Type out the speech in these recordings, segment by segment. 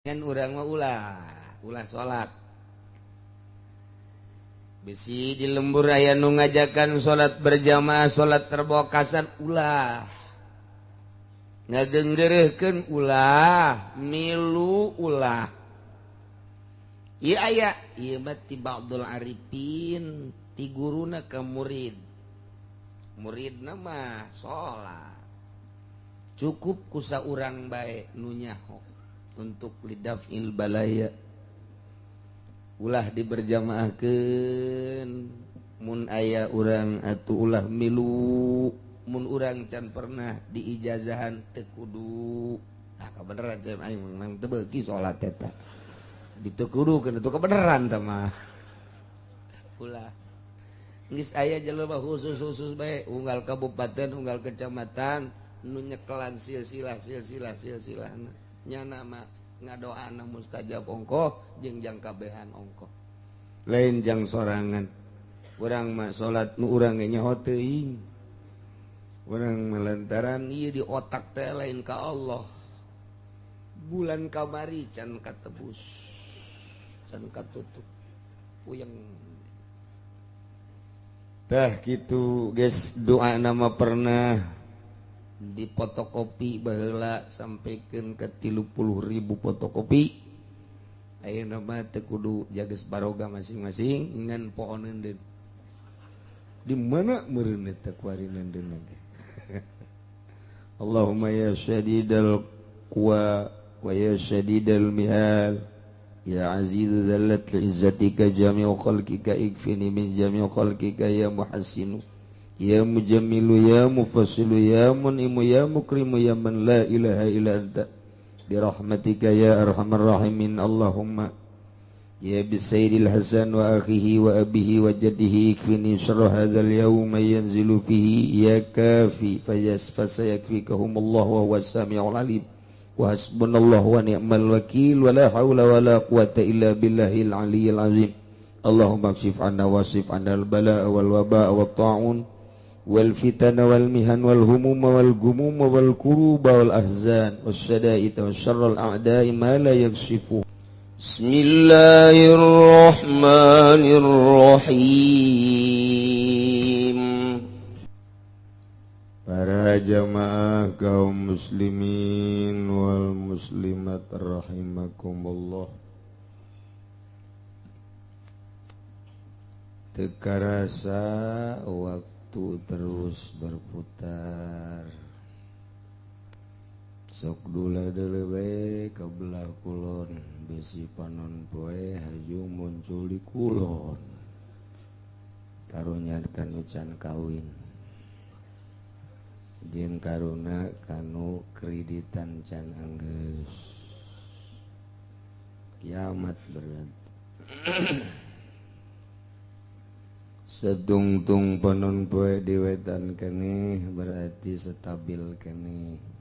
Ngan urang mah ulah ulah salat. Bisi di lembur aya nu ngajakan salat berjamaah, salat terbokasan ulah. Ngagenggereuhkeun ulah, milu ulah. Ieu aya, ieu mah ti ba'dul arifin, ti guruna ka murid. Muridna mah salat. Cukup ku saurang bae nu nyaho untuk lidafil balaya. Ulah diberjamaahkeun mun aya urang atuh ulah milu, mun urang can pernah diijazahan teu kudu. Ah kabeneran saya aing memang teu beuki salat eta. Diteu kudu keun teu kebeneran tah mah. Ulah. Geus aya jelema khusus-khusus bae unggal kabupaten, unggal kecamatan nu nyekelan silsilah silsilah silsilahna. Nyana mah ngadoana mustajab ongkoh jeung jang kabehan ongkoh. Lain jang sorangan. Urang mah salat nu urang ge nyaho teuing. Urang melantaran ieu di otak teh lain ka Allah. Bulan kamari can katebus, can katutup. Puyeng. Tah kitu geus doa nama pernah di fotokopi baheula sampaikan ke 30.000 fotokopi. Ayeuna mah teu kudu jages baroga masing-masing ngan pohoneun deun. Di mana meureun eta kuari neundeun ge. Allahumma ya syadidal quwa wa ya syadidal mihal ya aziz zallat izzatika jami'u khalqika ikfini min jami'u khalqika ya muhassinu ya mujammilu ya mufassilu ya mun'imu ya mukrimu ya man la ilaha illa anta birahmatika ya arhamar rahimin. Allahumma ya bisayyidil hasan wa akhihi wa abihi wa jaddihi ikfini syarra hadzal yawma yanzilu fihi ya kafi fasayakfikahumullahu wa huwas samiul alim wa hasbunallahu wa ni'mal wakil wa la haula wa la quwata illa billahil aliyyil azim. Allahumma kshif anna wasif anna al balaa wal wabaa wat ta'un wal fitana wal mihan wal humuma wal gumuma wal kuruba wal ahzan wasyada'id wasyarral a'da'i ma la yakshifu. Bismillahirrahmanirrahim. Para jamaah kaum muslimin wal muslimat rahimakumullah. Teu karasa waktu terus berputar. Sok dula deuleu bae ka belah kulon, besi panon poe haju muncul di kulon. Karunya kanu can kawin. Jeung karuna kanu kreditan can anggeus. Kiamat berat. Sedungtung panon poe di wetan keneh berarti stabil keneh.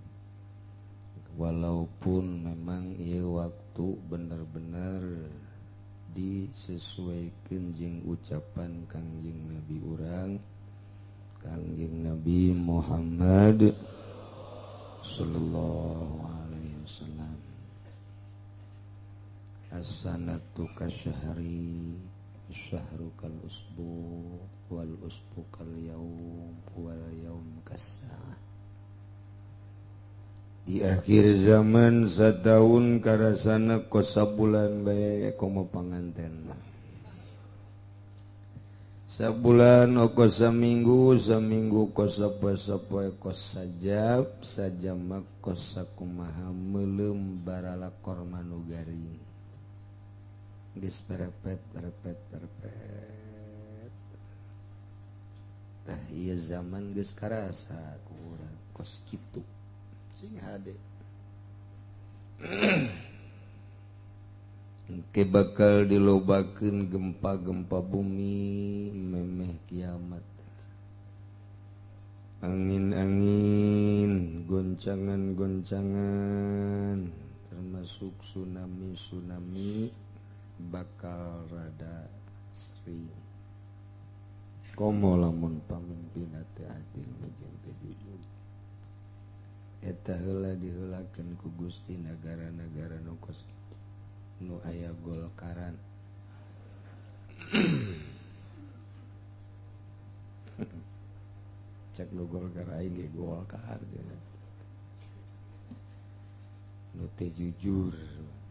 Walaupun memang ieu waktu bener-bener disesuaikan jeung ucapan Kangjeng Nabi urang, Kangjeng Nabi Muhammad sallallahu alaihi wasallam. As-sanatu kasyahri, syahru kal usbu, wal usbu kal yaum, wal yaum kas-saah. Di akhir zaman sataun karasana kos sabulan bae komo panganten. Sabulan oko saminggu, saminggu kos sapoe-sapoe kos sajab, sajama kos sakumaha meuleum baralakor manu garing. Geus perepet perepet perepet. Tah ieu zaman geus karasa ku urang kos kitu. Sing hade. Engke bakal dilobakeun gempa-gempa bumi memeh kiamat. Angin-angin, goncangan-goncangan, termasuk tsunami-tsunami bakal rada sering. Komo lamun pamimpin teh adil jeung teu jujur. Eta heula diheulakeun ku Gusti nagara-nagara nu kos kitu. nu aya Golkaran. Cek nu Golkar aing ge Golkar nu teu jujur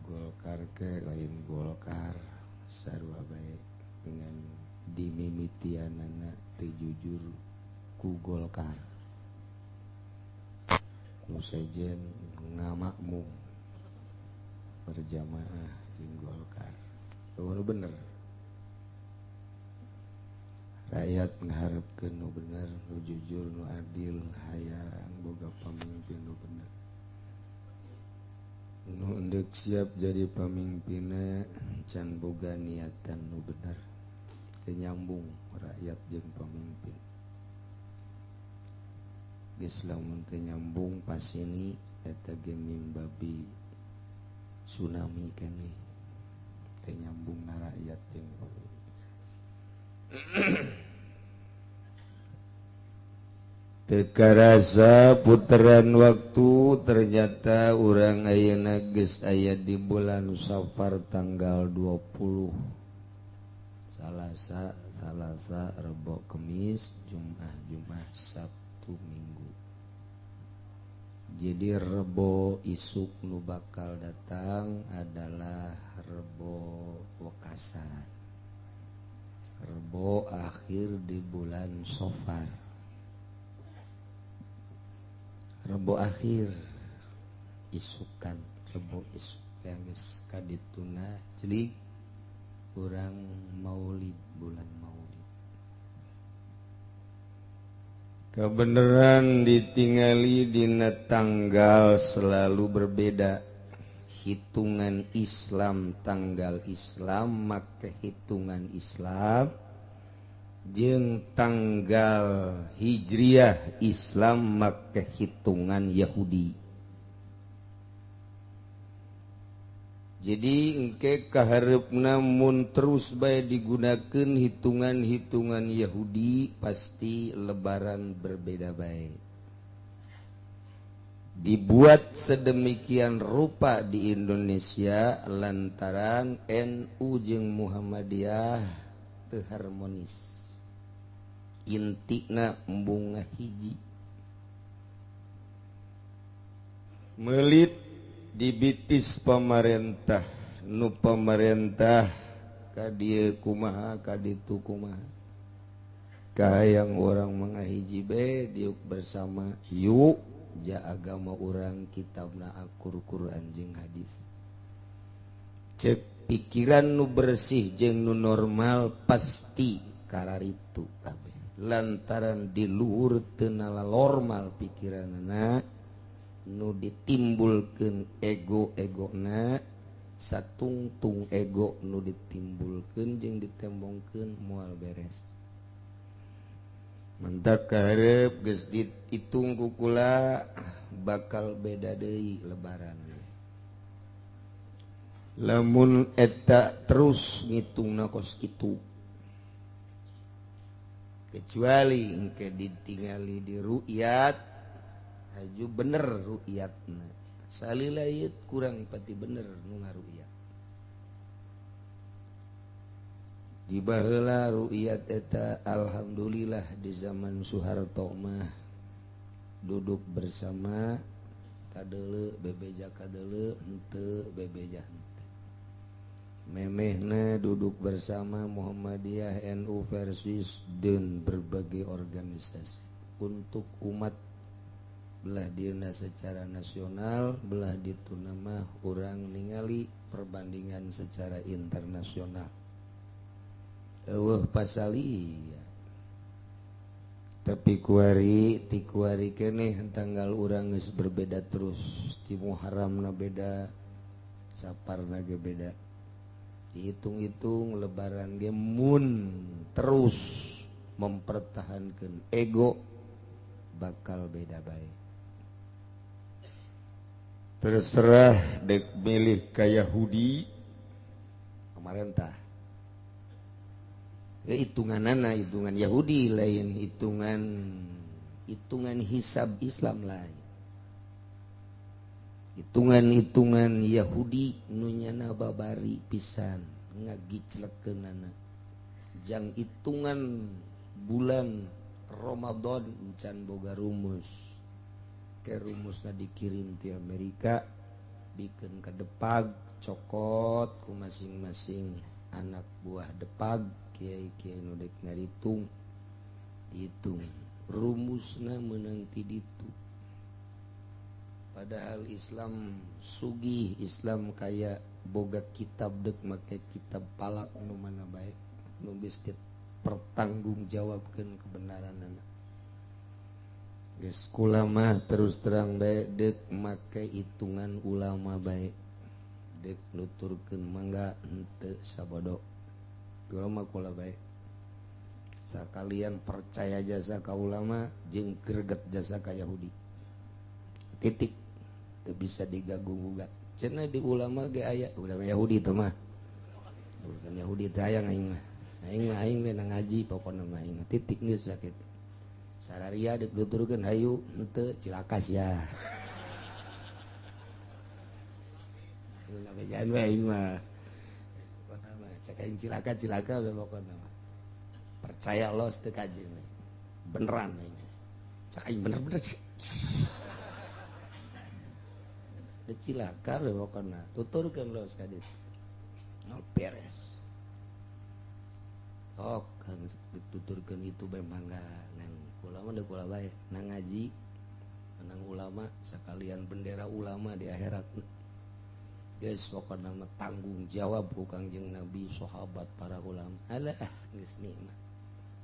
Golkar ke lain Golkar sarua bae dengan dimimitianana teu jujur ku Golkar. Nu sejen ngamakmum berjamaah jeung Golkar. Nu bener. Rakyat ngaharepkeun nu bener, nu jujur, nu adil, hayang boga pamimpin nu bener. Nu endek siap jadi pamimpinna can boga niatan nu bener. Teu nyambung rakyat jeung pamimpin. Geus lamun teu nyambung pasini eta ge mimbabi tsunami keneh. Teu nyambung na rakyat jeung pamimpin. Teu karasa puteran waktu ternyata urang ayeuna geus aya di bulan Safar tanggal 20. Salasa, Salasa, Rebo, Kemis, Jumat, Jumat, Sabtu, Minggu. Jadi Rebo isuk nu bakal datang adalah Rebo Wekasan. Rebo akhir di bulan Safar. Rebo akhir isukan, rebo isuk yang geus kadituna celik urang maulid, bulan maulid. Kebenaran ditingali dina tanggal selalu berbeda. Hitungan Islam tanggal Islam make hitungan Islam jeung tanggal Hijriah Islam make hitungan Yahudi. Jadi engke kahareupna mun terus bae digunakeun hitungan-hitungan Yahudi pasti lebaran berbeda bae. Dibuat sedemikian rupa di Indonesia lantaran NU jeung Muhammadiyah teu harmonis. Intina embung ngahiji. Melit dibitis pamarentah, nu pamarentah ka dieu kumaha ka ditu kumaha. Kahayang urang mangahiji be diuk bersama yuk ja agama urang kitabna akur Quran jeung hadis. Cek pikiran nu bersih jeung nu normal pasti kararitu kabeh. Lantaran di luhur teu normal pikiranna nu ditimbulkeun ego-egona satungtung ego nu ditimbulkeun jeung ditembongkeun moal beres. Mentak kaharep geus dihitung ku kula bakal beda deui lebaran. Lamun eta terus ngitungna kos kitu. Kecuali engke ditingali di ru'yat haju bener ru'yatna. Salila ieu kurang pati bener nu ngaru'yat. Di baheula ru'yat eta alhamdulillah di zaman Soeharto mah duduk bersama kadeuleu bebeja kadeuleu henteu bebeja henteu. Memehna duduk bersama Muhammadiyah NU versus dan berbagai organisasi untuk umat belah dieuna secara nasional belah dituna mah urang ningali perbandingan secara internasional. Eueuh pasalia. Tapi kuari ti kuari keneh tanggal urang geus berbeda terus. Ti Muharramna beda, Saparna ge beda. Dihitung-hitung lebaran ge mun terus mempertahankan ego bakal beda bae. Terserah dek milih ka Yahudi pemerintah. Ya, hitunganana hitungan Yahudi lain hitungan hitungan hisab Islam lain. Hitungan-hitungan Yahudi nu nyana babari pisan ngagiclekeunana jang hitungan bulan Ramadan can boga rumus. Ke rumusna dikirim ti Amerika bikin ke Depag cokot ku masing-masing anak buah Depag kiai-kiai nu dek ngaritung dihitung rumusna meunang ti ditu. Padahal Islam sugih, Islam kaya boga kitab dek make kitab palak nu mana bae nu geus dipertanggungjawabkeun kebenaranana. Geus kula mah terus terang bae dek make hitungan ulama bae dek nuturkeun mangga henteu sabodo. Kula mah kula bae sakalian percaya jasa ka ulama jeung greget jasa ka Yahudi. Titik. Teu bisa digagu-gugat. Cenah di ulama ge aya ulama Yahudi teh mah. Bukan Yahudi teh hayang aing mah. Aing mah aing we ngaji pokona mah aing titik geus sakitu. Sararia deuk nuturkeun hayu henteu cilaka sia. Ulama jahan we aing mah. Pokona mah cek aing cilaka-cilaka we pokona mah. Percaya los teu kaji we. Beneran aing. Cek aing bener-bener. Cilaka we pokona tuturkeun los ka ditu. Nol beres. Oh, kan dituturkeun itu bae mangga ngan ulama deuk kula bae nang ngaji menang ulama sakalian bendera ulama di akhirat. Geus pokona mah tanggung jawab ku Kangjeng Nabi sahabat para ulama. Alah geus nikmat.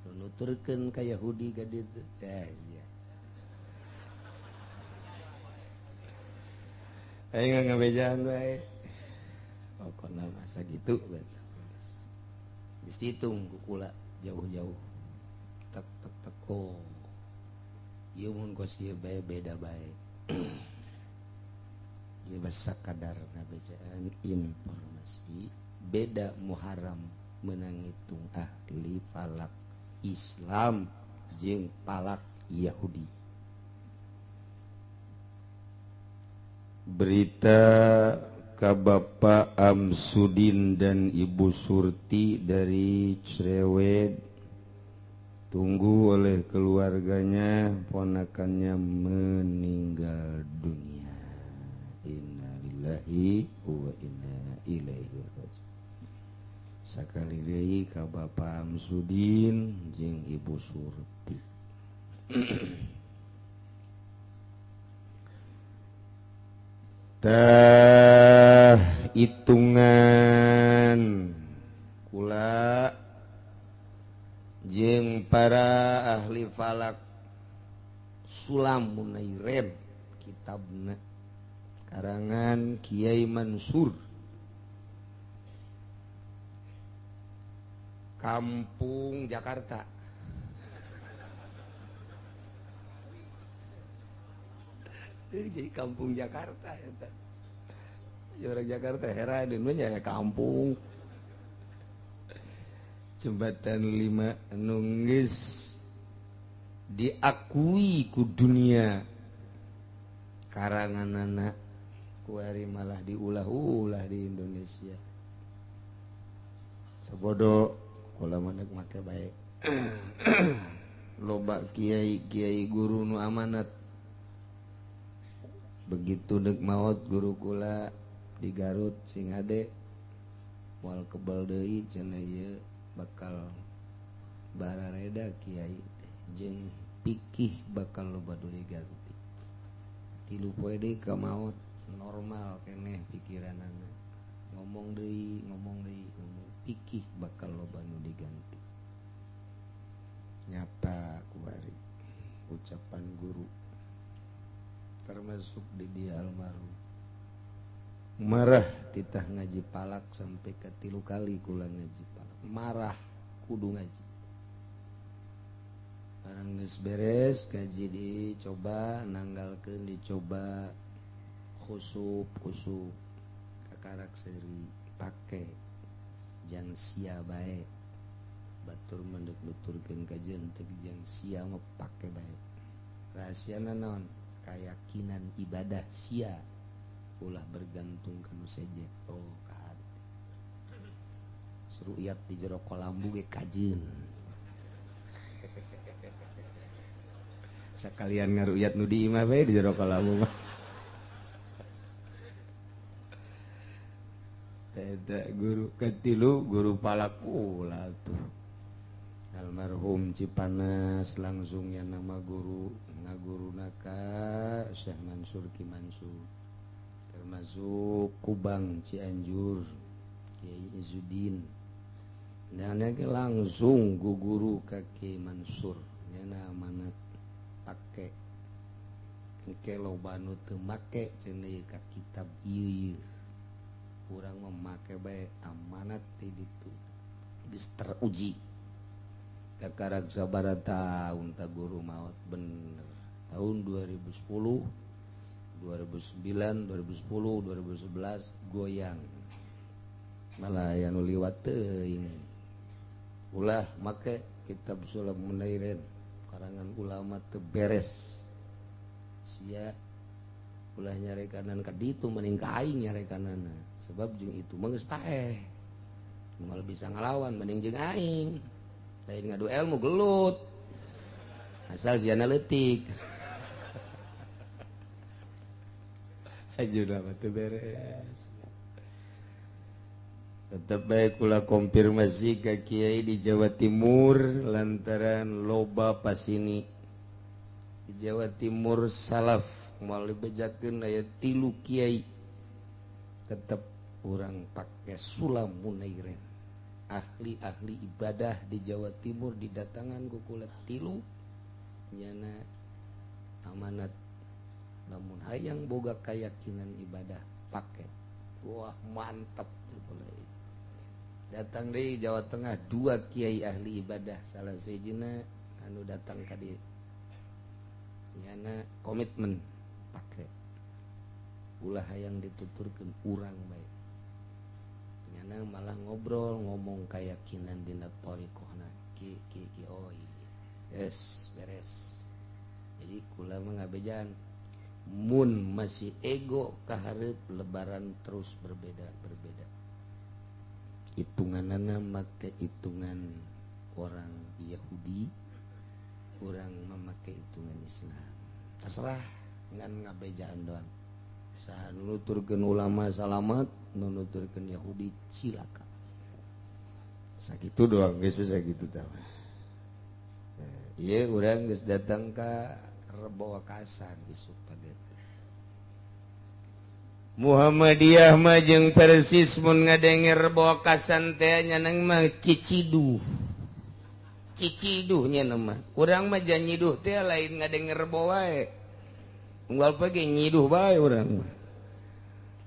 Nu nuturkeun ka Yahudi ka ditu. Ya sia. Aing ngabejaan bae. Pokona mah sakitu bae. Geus dihitung ku kula jauh-jauh. Tek tek tek oh. Ieu mun kos ieu bae beda bae. Ieu mah sakadar ngabejaan informasi beda Muharram meunang ngitung ahli falak Islam jeung falak Yahudi. Berita ka Bapak Amsudin dan Ibu Surti dari Cerewet, tunggu oleh keluarganya, ponakannya meninggal dunia. Innalillahi wa inna ilaihi raji'un. Sakali deui ka Bapak Amsudin jeung Ibu Surti. Tah hitungan kula jeung para ahli falak Sulam Munaireb kitabna karangan Kiai Mansur Kampung Jakarta. Jadi kampung Jakarta eta. Orang Jakarta heran nya ya kampung. Jembatan 5 nunggis diakui ku dunia karanganana kuari malah diulah-ulah di Indonesia. Sabodo kula mah deuk make bae. Loba kiai-kiai guru nu amanat. Begitu dek maot guru kula di Garut sing hade moal kebal deui cenah ieu bakal barareda kiai teh jeung pikih bakal loba deui Garut. 3 poe deui ka maot normal keneh pikiranana. Ngomong deui ngomong pikih bakal loba nu diganti. Nyata kuari ucapan guru termasuk di dia almarhum. Marah titah ngaji palak sampai ke 3 kali kula ngaji palak. Marah kudu ngaji. Barang geus beres ngaji dicoba nanggalkeun dicoba khusup khusup kakarak seuri pake jang sia bae. Batur mendek nuturkeun kajeun teh jang sia mah pake bae. Rahasiana naon? Keyakinan ibadah sia Ulah bergantung ka nu sejen. Oh kan seruyat di jero kolambu ge kajeun. Sekalian ngaruyat nu di imah bae di jero kolambu mah. Eta guru katilu guru palakula tuh. Almarhum Cipanas langsungnya nama guru ngaguruna ka Syekh Mansur Ki Mansur. Termasuk Kubang Cianjur Kiai Izzuddin. Dan langsung guru ka Ki Mansur nyana amanat pake engke loba nu teu make cenah ka kitab ieu urang mah make bae amanat ti ditu geus teruji kakarak sabaraha taun ta guru maot bener tahun 2010 2009 2010 2011 goyang malah aya nu liwat teuing ulah make kitab Sulam Munairin karangan ulama teu beres sia ulah nyarekanan ka ditu mending ka aing nyarekanana sebab jeung itu mah geus paeh moal bisa ngalawan mending jeung aing lain ngadu ilmu gelut asal siana leutik ajuna mah teu beres. Tetep bae kula konfirmasi ka kiai di Jawa Timur lantaran loba pasini di Jawa Timur salaf moal dibejakeun aya 3 kiai tetep urang pake Sulam Munairin. Ahli-ahli ibadah di Jawa Timur didatangan ku kula 3 nyana amanat lamun hayang boga keyakinan ibadah pake. Wah mantap. Datang di Jawa Tengah 2 kiai ahli ibadah salah sejina anu datang ka dieu nyana komitmen pake ulah hayang dituturkeun urang bae nyana malah ngobrol ngomong keyakinan dina thariqahna ki ki ki oh yes beres. Jadi kula mah ngabejan mun masih ego kahareup lebaran terus berbeda-berbeda hitunganana make hitungan orang Yahudi, orang memakai hitungan Islam. Terserah ngan ngabejaan doang. Saha nuturkeun ulama salamet, nuturkeun Yahudi cilaka. Sakitu doang geus sakitu tah. Ieu urang geus datang ka Rebo Wakasan isuk pade. Muhammadiyah mah jeung Persis mun ngadenge Rebo Wakasan teh nyaneng mah ciciduh. Ciciduh nya mah. Urang mah janyiduh teh lain ngadenge rebo wae. Unggal poe ge nyiduh bae urang mah.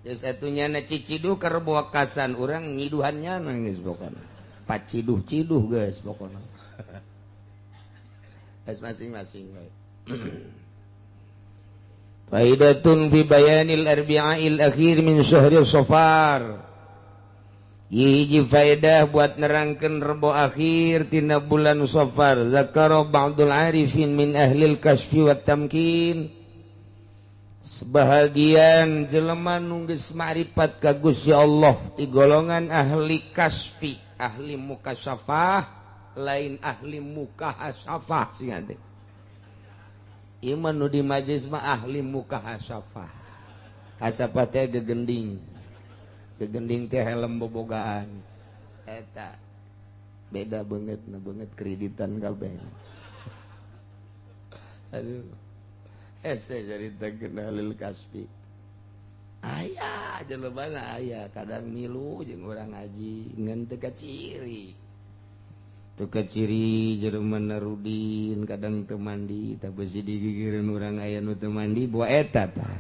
Geus atuh nyana ciciduh ka Rebo Wakasan urang nyiduhan nyana geus pokona. Paciduh-ciduh geus pokona. Geus masing-masing bae. Faidatun fi bayanil arbi'il akhir min syahri Safar. Hiji faedah buat nerangkeun rebo akhir tina bulan Safar. Zakara ba'dul arifin min ahlil kasfi wat tamkin. Sebahagian jelema nu geus ma'rifat ka Gusti Allah ti golongan ahli kasfi, ahli mukasafah, lain ahli mukahasafah sing ade. Ieu mah nu di majelis mah ahli mukahasafah. Hasafah teh gegending. Gegending teh helm bobogaan. Eta beda banget na banget kreditan kabeh. Aduh. Hese carita kenalil kasbi. Aya jelema aya kadang milu jeung urang ngaji ngan teu kaciri. Teu kaciri jelema Narudin kadang teu mandi tah beusi digigireun urang aya nu teu mandi boa eta tah.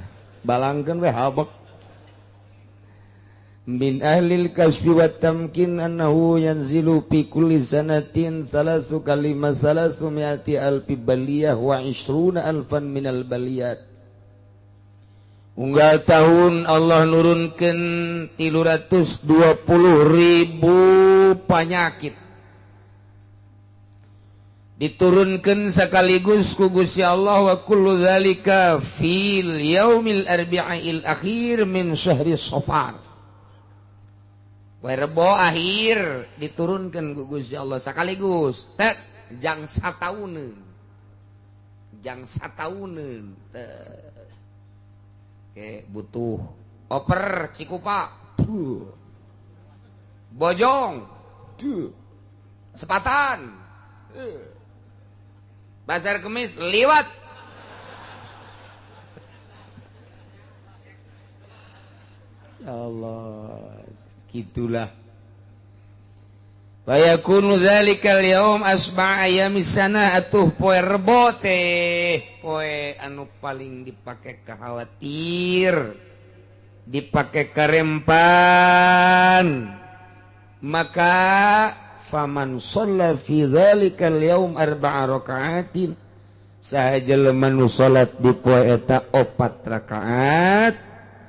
Balangkeun we habek. Min ahlil kasfi wat tamkin annahu yanzilu fi kulli sanatin salasu kalima salasu mi'ati alfi baliyah wa 20 alfan minal baliyat. Unggal tahun Allah nurunkeun 320.000 penyakit. Diturunkan sekaligus ku Gusti Allah wa kullu dzalika fil yaumil arbi'il akhir min syahri Safar. Poe Rebo akhir diturunkan ku Gusti Allah sekaligus. Tek jang satauneun. Jang satauneun. Oke, butuh oper Cikupa. Duh. Bojong. Duh. Sepatan. Bazar Kemis liwat. Ya Allah, gitulah. Wa yakunu dzalikal yaum asba' ayamis sana atuh poe Rebo teh poe anu paling dipake khawatir, dipake karempan. Maka faman shalla fi dzalikal yaum arba'a raka'atin, saha jelema nu salat di poe eta 4 rakaat,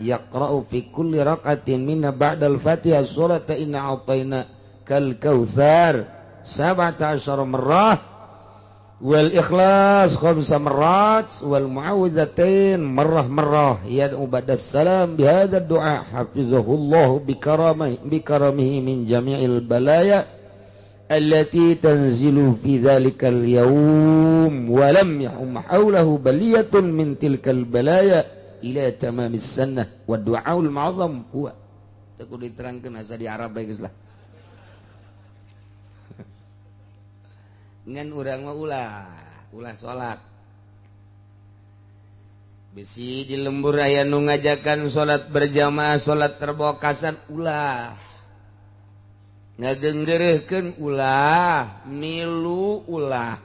yaqra'u fi kulli raka'atin minna ba'dal Fatihah surata inna a'tayna kal kautsar 17 marrah wal ikhlas 5 marrat wal mu'awwidzatain marrah marrah yad'u ba'das salam bihadza du'a hafizahullahu bikaramihi min jami'il balaya allati tanzilu fi dzalikal yaum wa lam yahum hawlahu baliyatun min tilkal balaya ila tamamis sanah wa du'aul ma'azam huwa. Teu kudu diterangkeun asa di Arab bae geus lah. Ngan urang mah ulah salat. Bisi di lembur aya nu ngajakan salat berjamaah, salat terbokasan ulah. Ngagenggereuhkeun ulah, milu ulah.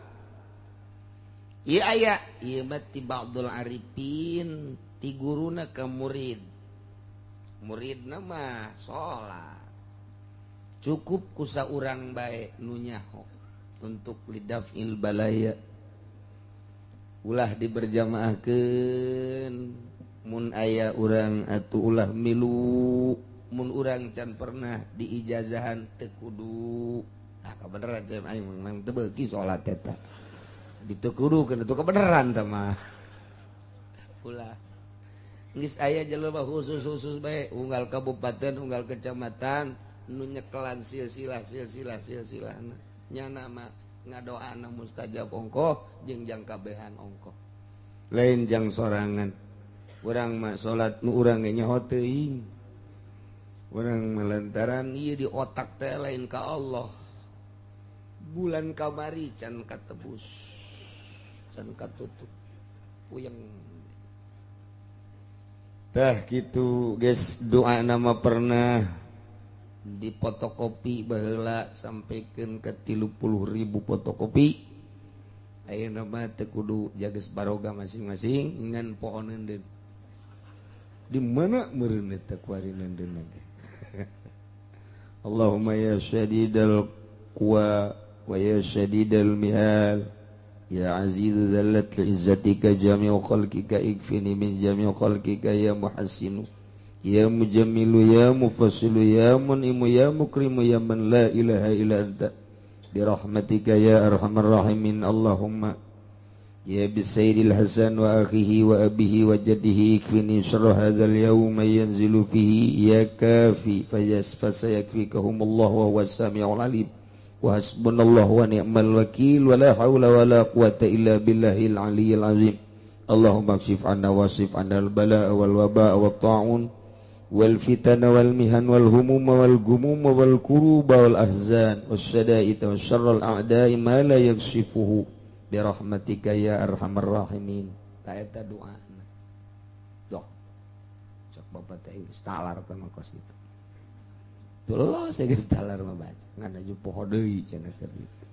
Ieu aya, ieu mah ti ba'dul arifin, ti guruna ka murid. Muridna mah salat. Cukup ku saurang bae nu nyaho untuk lidafil balaya. Ulah diberjamaahkeun, mun aya urang atuh ulah milu. Mun urang can pernah diijazahan teu kudu. Ah kebeneran saya aing memang teu beuki salat eta. Diteu kudu keun teu kebeneran tah mah. Ulah. Geus aya jelema khusus-khusus bae unggal kabupaten, unggal kecamatan nu nyekelan silsilah silsilah silsilahna. Nyana mah ngadoana mustajab ongkoh jeung jang kabehan ongkoh. Lain jang sorangan. Urang mah salat nu urang ge nyaho teuing. Orang melantaran ieu di otak teh lain ka Allah. Bulan kamari can katebus, can katutup. Puyeng. Tah kitu geus doa nama pernah dipotokopi baheula sampikeun ka 30.000 fotokopi. Ayeuna mah teu kudu jages baroga masing-masing ngan pohoneun deun. Di mana meureun eta kuari deun. Allahumma ya syadidal quwa wa ya syadidal mihal ya aziz zallat li izzatika jami'u khalqika ikfini min jami'u khalqika ya muhassinu ya mujammilu ya mufassilu ya mun'imu ya mukrimu ya man la ilaha illa anta bi rahmatika ya arhamar rahimin. Allahumma ya bisayyidil Hasan wa akhihi wa abihi wa jaddihi ikfini syarra hadzal yauma yanzilu fihi ya kafi fasayakfikahumullahu wa huwas samiul alim wa hasbunallahu wa ni'mal wakil wa la haula wa la quwata illa billahil aliyyil azim. Allahumma kshif 'anna wasif 'anna al balaa wal wabaa wat ta'un wal fitana wal mihan wal humuma wal gumuma wal kuruba wal ahzan was syada'id was syarral a'da'i ma la yakshifuhu birahmatika ya arhamar rahimin. Ta eta doana. Doh. Cek bapak teh geus talar teh mah kos kitu. Tuh saya geus talar mah baca. Ngan aju poho deui cenah keur ditu.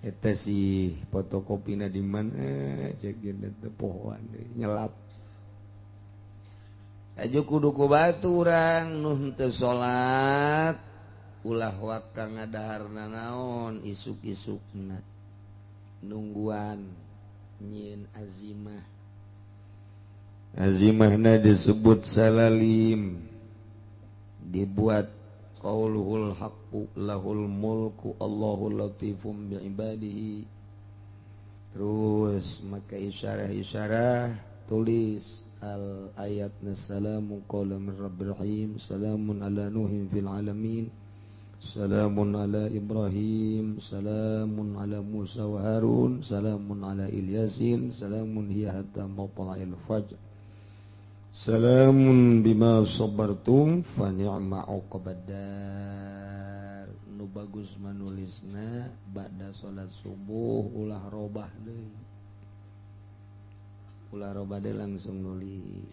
Eta si fotokopina di mana cek geuna teh pohoan deui nyelap. Aju kudu ku batu urang nu henteu salat ulah waka ngadaharna naon isuk-isukna. Nungguan nyin azimah. Azimahna disebut salalim, dibuat Qauluhul haqqu lahul mulku Allahu latifum bi ibadihi. Terus maka isyarah-isyarah tulis al ayat salamu qawlan min rabbir rahim, salamun ala nuhin fil alamin, salamun ala Ibrahim, salamun ala Musa wa Harun, salamun ala Ilyasin, salamun hiya hatta matla'il fajr, salamun bima sabartum fa ni'ma uqbaddar. Nu bagus manulisna ba'da salat subuh ulah robah deui. Ulah robah deui langsung nulis.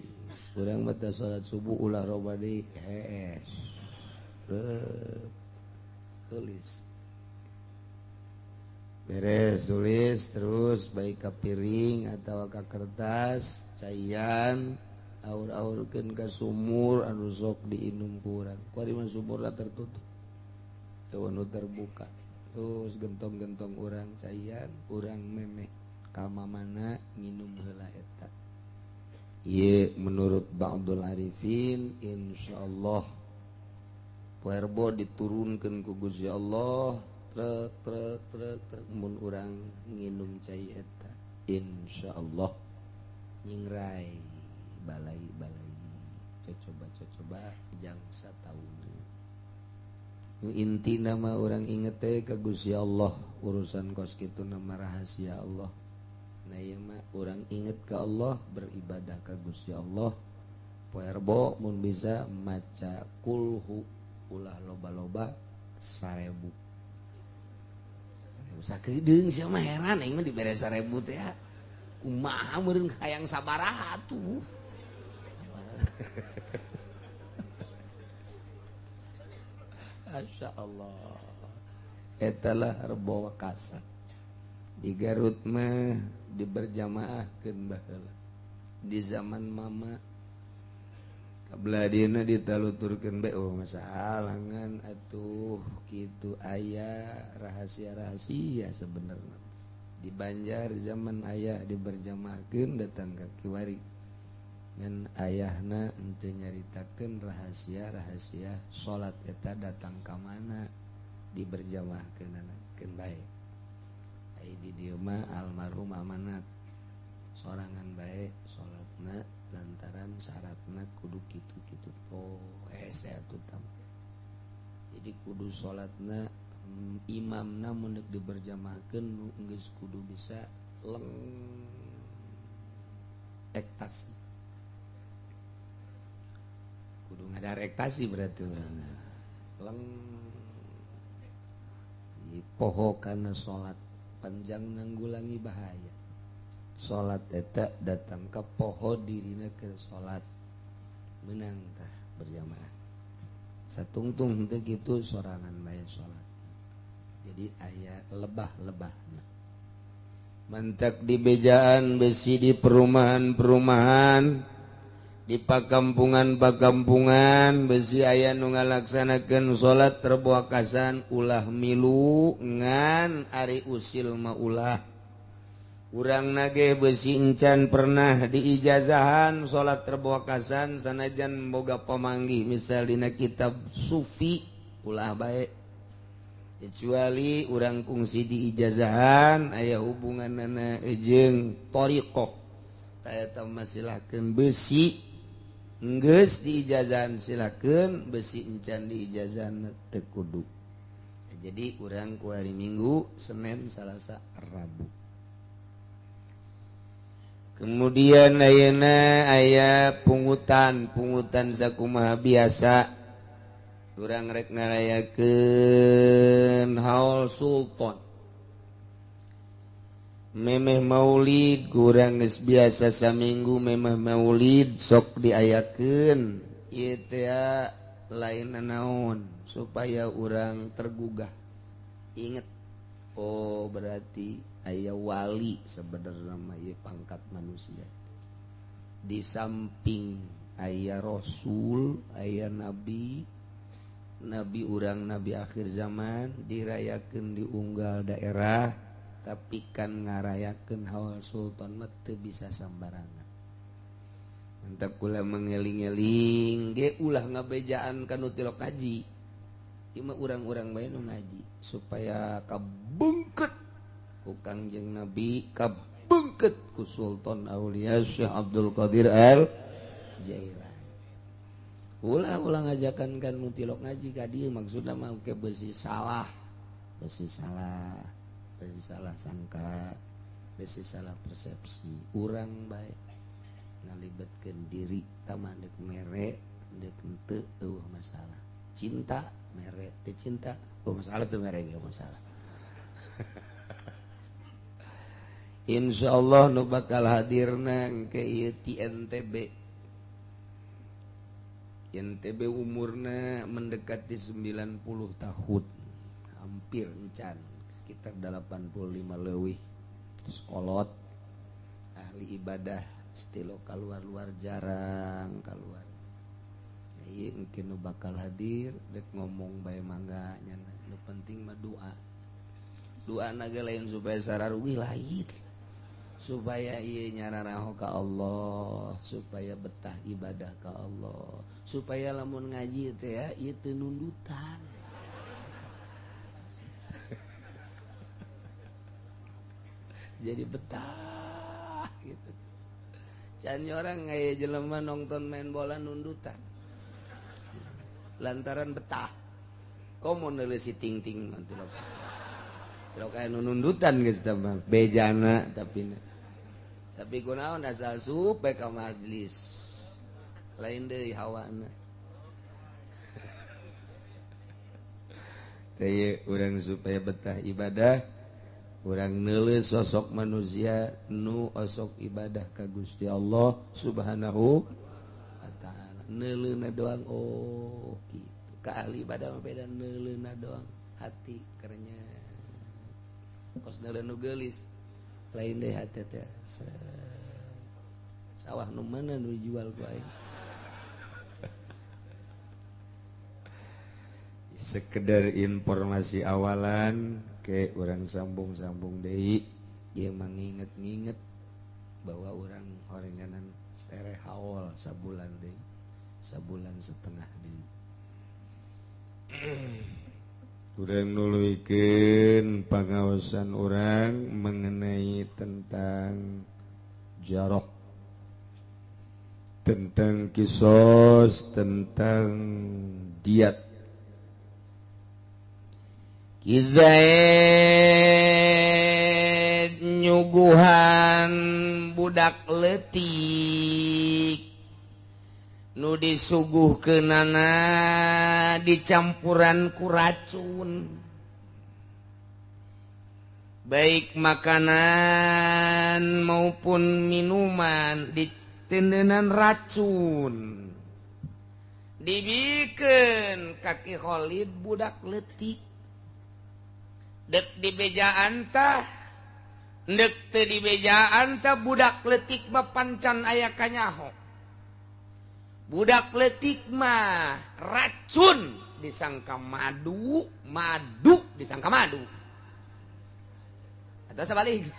Urang ba'da salat subuh ulah robah deui hees. Tulis. Beres tulis terus baik ka piring atawa ka kertas caian aur-aurkeun ka sumur anu sok diinum ku urang. Kuari mah sumurna tertutup. Teu anu terbuka. Terus gentong-gentong urang caian, urang memeh ka mamana nginum heula eta. Ieu menurut Ba'dul Arifin insyaallah poe Rebo diturunkeun ku Gusti Allah trek trek trek trek mun urang nginum cai eta insyaallah nyingrai balai-balai cocoba-cocoba jang sataun. Nu inti nama urang inget teh ka Gusti Allah, urusan kos kitu nama rahasia Allah. Nah ieu mah urang inget ka Allah, beribadah ka Gusti Allah. Poe Rebo mun bisa maca kulhu ulah loba-loba 1000. Sakedeung sia mah heran aing mah dibere 1000 teh. Kumaha meureun hayang sabaraha atuh. Masya Allah. Etalah Rebo Wekasan. Di Garut mah diberjamaahkeun baheula. Di zaman mama kabeladina ditaluturkeun bae oh masalah ngan atuh kitu aya rahasia-rahasia sebenarnya. Di Banjar zaman ayah diberjamaahkeun datang ka kiwari. Ngan ayahna henteu nyaritakeun rahasia-rahasia salat eta datang ka mana diberjamaahkeunana keun bae. Ai di dieu mah almarhum amanat sorangan bae salatna lantaran syaratna kudu kitu-kitu oh hese atuh tam. Jadi kudu salatna imamna mun deuk diberjamaahkeun nu geus kudu bisa leng ektasi. Kudu ngadar ektasi berarti urang. Leng poho kana salat panjang nanggulangi bahaya. Salat eta datang ka poho dirina keur salat meunang tah berjamaah. Satungtung henteu kitu sorangan bae salat. Jadi aya lebah-lebahna. Mantak di bejaan besi di perumahan-perumahan, di pakampungan-pakampungan besi aya nu ngalaksanakeun salat Rebo Wekasan ulah milu ngan ari usil mah ulah. Urang nage besi encan pernah diijazahan salat Rebo Wekasan sanajan boga pamanggih misal dina kitab sufi ulah bae. Kecuali urang kungsi diijazahan aya hubunganana jeung thariqah. Ta eta mah silakeun besi geus diijazahan silakeun besi encan diijazahan teu kudu. Jadi urang ku hari Minggu, Senin, Salasa, Rabu. Kemudian ayeuna aya pungutan, pungutan sakumaha biasa. Urang rek ngarayakeun haul sultan. Memeh maulid kurang geus biasa saminggu memeh maulid sok diayakeun ieu teh lain naon supaya urang tergugah inget oh berarti aya wali sebenarnya mah ieu pangkat manusia di samping aya rasul aya nabi nabi urang nabi akhir zaman dirayakeun di unggal daerah tapi kan ngarayakeun haul sultan mah teu bisa sambarangan. Mantap kula mengeling-eling ge ulah ngabejaan kanu tilok haji. Ieu mah urang-urang bae nu ngaji supaya kabungket ku Kangjeng Nabi, kabungket ku Sultan Aulia Syekh Abdul Qadir Al Jailani. Ulah-ulah ngajakan kan nu tilok ngaji ka dieu maksudna mah ke besi salah. Besi salah, besi salah sangka, besi salah persepsi. Urang bae ngalibetkeun diri tama deuk mere deuk henteu eueuh masalah. Cinta mere teu cinta oh masalah teu mere ge masalah. Insyaallah nu bakal hadirna ke ieu ti NTB. NTB umurna mendekati 90 tahun. Hampir encan sekitar 85 leuwih. Sekolot ahli ibadah stilo keluar-luar jarang keluar. Ieu engke nu bakal hadir dek ngomong bae mangga nya nu penting mah doa. Doa na ge lain supaya sararugi lain. Supaya ieu nyararaho ka Allah, supaya betah ibadah ka Allah, supaya lamun ngaji teh ya ieu teu nundutan. Jadi betah gitu. Can orang aya jelema nonton main bola nundutan. Lantaran betah. Komo neuleus si ting-ting nanti lo. Lo kaya nundutan geus tah mah bejana tapi tapi kunaon asal supe ka majlis. Lain deui hawana. Teh urang supaya betah ibadah, urang neuleus sosok manusia nu osok ibadah ka Gusti Allah Subhanahu wa taala. Neuleuna doang oh gitu. Ka ahli ibadah mah beda neuleuna doang hati kerenya. Kos neuleun nu geulis lain deui hati teh. Sawah nu mana nu dijual ku aing. Sekedar informasi awalan ke urang sambung-sambung deui ieu mah nginget-nginget bahwa urang horenganan tereh haul sabulan deui, sabulan setengah deui. Urang nuluykeun pangaosan urang mengenai tentang jarok, tentang kisos, tentang diat. Ki Zaid nyuguhan budak leutik nu disuguhkeunana dicampuran ku racun, baik makanan maupun minuman ditendenan racun, dibikeun ka Ki Khalid budak leutik. Dek dibejaan tah, dek teu dibejaan tah budak leutik mah pancan aya kanyaho. Budak leutik mah racun disangka madu, madu disangka madu. Atau sebaliknya.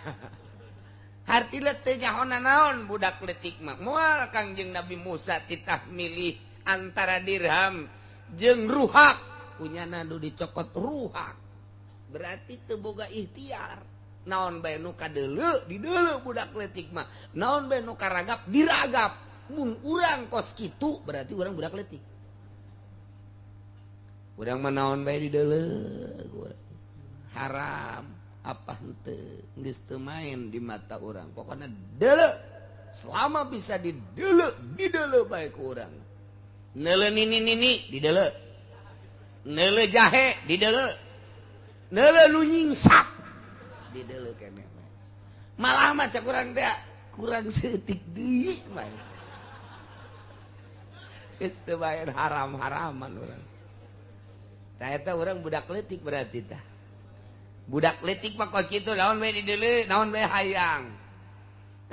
Hartina teu nyaho nanaon budak leutik mah. Moal Kangjeng Nabi Musa titah milih antara dirham jeung ruhak, kunyana nu dicokot ruhak. Berarti teu boga ikhtiar. Naon bae nu kadeuleu dideuleu budak leutik mah. Naon bae nu karagap diragap. Mun urang kos kitu berarti urang budak leutik. Urang mah naon bae dideuleu. Haram apa henteu geus teu main di mata urang. Pokona deuleu selama bisa dideuleu dideuleu bae ku urang. Neuleu nini-nini dideuleu. Neuleu jahe dideuleu. Neuleu nu nyingsak dideuleu keneh. Malah mah cek urang teh kurang seutik deui mah. Geus teu bae haram-haraman urang. Tah eta urang budak leutik berarti tah. Budak leutik mah kos kitu naon bae dideuleu, naon bae hayang.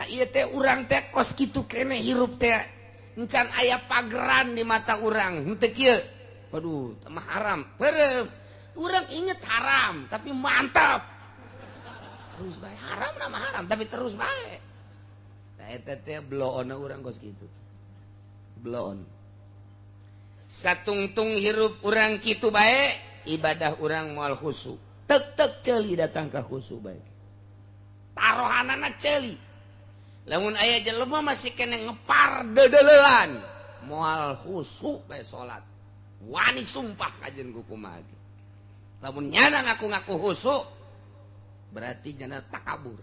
Tah ieu teh urang teh kos kitu keneh hirup teh encan aya pageran di mata urang, henteu kieu. Waduh, teh mah haram. Peureum. Urang inget haram tapi mantap terus bae haram nama haram tapi terus bae. Tah eta teh bloona urang kos kitu. Bloon. Satungtung hirup urang kitu bae ibadah urang moal khusyuk. Tek-tek ceuli datang ka khusyuk bae. Tarohanana ceuli. Lamun aya jelema masih kene ngepar dedelelan, moal khusyuk bae salat. Wani sumpah kajen ku kumaha ge. Lamun nyana ngaku-ngaku khusyuk berarti nyana takabur.